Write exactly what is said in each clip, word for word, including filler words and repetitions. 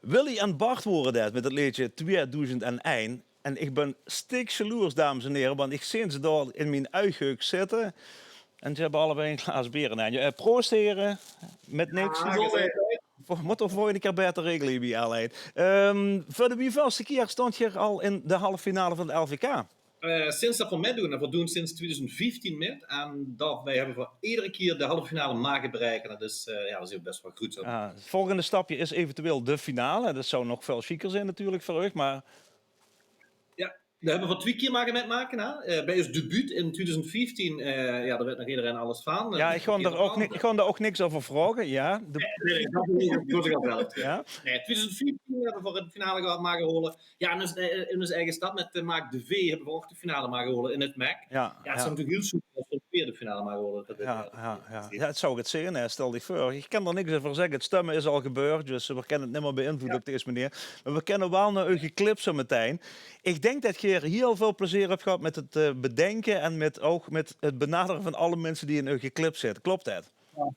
Willy en Bart wore det mit 't leedje tweedoezend en ein. En ich bön stikjaloers, dames en here, want ich zeen ze dao in mien oegehuuk zitte. En ze höbbe allebei ein glaas beer in de henj. Eh, proost, here. Mit niks. Mótte v'r de volgende kier baeter regele hie bie L één. Ehm, veur de wieveulste kier stóngt geer al in de halve finale van 't L V K? Eh, sinds det v'r mitdoon, en v'r doen sinds tweedoezend vieftien mit, en det, veer höbbe veur edere kier de halve finale mage bereike. Det is, eh, jao, det is bès waal good zo. Jao, 't volgende stapje is eventueel de finale. Det zou nog väöl sjieker zeen natuurlik veur uch, mer... Jao, det höbbe v'r twie kier mage mitmake, hè. Eh, bie us debuut in tweedoezend vieftien, eh, jao, dao weit nog ederein alles van. Jao, ich gaon dao ouch ni-, ich gaon dao ouch niks euver vraoge, jao. Nae, nae, det doon ich al zelf. Jao? Nae, tweedoezend vieftien höbbe v'r de finale gehaold, mage haole. Jao, in ós, eh, in ós eige stad mit, eh, Maak de V höbbe v'r ouch de finale mage haole in 't Mec. Jao, jao, 't zou natuurlik hiel super zeen es v'r de finale mage haole. Jao, jao, jao. Jao, 't zou get zeen, hè. Stel dich veur. Ich kan d'r niks euver zègke. 't Stumme is al gebeurd, dus v'r kinne 't nimmer beïnvloede op dees meneer. Mer v'r kinne waal nao eure clip zo metein. Ich dink det geer hiel väöl plezeer höb gehad mit 't, eh, bedinke en mit, ouch mit 't benadere van alle minse die in eure clip zitte. Klop det? Jao.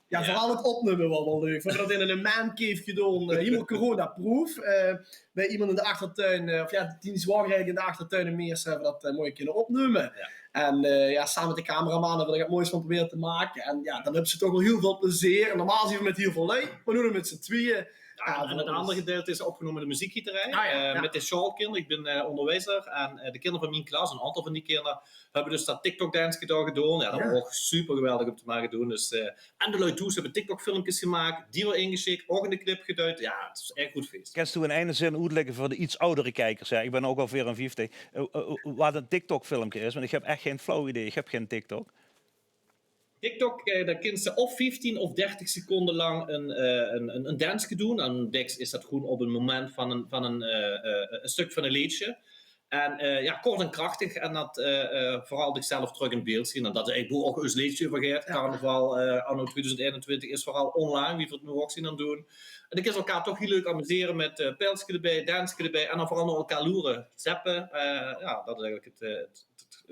Jao, veural 't opnumme waor waal leuk. V'r höbbe det in ein mancave gedoon, eh, hielemaol coronaproof. Eh, bie emes in de achtertuin, eh, of jao, dien zwaoger eigelik in de achtertuin in Meersem, v'r höbbe det, eh, mooi kinne opnumme. Jao. En, eh, jao, same mit de cameraman höbbe v'r d'r 't moois van probere te make. En jao, dan höbs se toch waal hiel väöl plezeer. Normaal zeen v'r mit hiel väöl luuj, mer noe mit z'n twieë. Jao, en, en 't anger gedeilte is opgenómme in de meziekgieterij, ah, jao, eh, jao, mit de sjaolkinder. Ich bön, eh, óngerwiezer en, eh, de kinder van mien klas, ein aantal van die kinder, höbbe dus det TikTok-danske dao gedoon. Jao, det waor ouch super geweldig óm te mage doen. Dus, eh, en de luuj thoes höbbe TikTok-filmkes gemaak, die weer ingesjik, ouch in de clip geduid. Jao, 't is ech good fees. Kins doe in eine zin oetlègke veur de iets audere kiekers? Jao, ich bön ouch al veerenvieftig. Eh, eh, waat ein TikTok-filmke is, want ich höb ech gein flauw idee. Ich höb gein TikTok. TikTok, eh, dao kins se of vieftien of dertig seconde lang ein, eh, ein, ein, ein danske doen. En dèks is det gewoen op ein moment van ein, van ein, eh, eh, ein stök van ein leedje. En, eh, jao, kort en krachtig. En det, eh, eh, veural dichzelf trök in beeld zeen. En det is eigelik boe ouch us leedje euver geit. Jao. Carnaval, eh, anno tweeduizend einentwintig is veural online, wie v'r 't noe ouch zeen aan 't doen. En dan kins se elkaar toch hiel leuk amusere mit, eh, pilske d'rbie, danske d'rbie. En dan veural nao elkaar loere, zappe. Eh, jao, det is eigelik 't, eh, 't,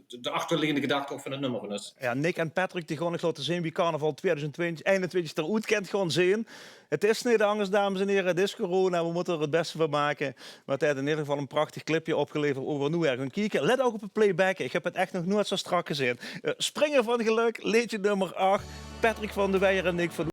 't, de achterliggende gedachte ouch van 't nummer van us. Jao, Nick en Patrick, die gaon uch laote zeen wie carnaval tweeduizend twintig, einentwintig d'r oet kint gaon zeen. 't Is neet angers, dames en here, 't is corona, veer mótte d'r 't bèste van make. Mer 't haet in eder geval ein prachtig clipje opgeleverd, wo veer noe weer gaon kieke. Let ouch op 't playback, ich höb 't ech nog noeats zo strak gezeen. Eh, springe van gelök, leedje nummer ach. Patrick van de Weijer en Nick van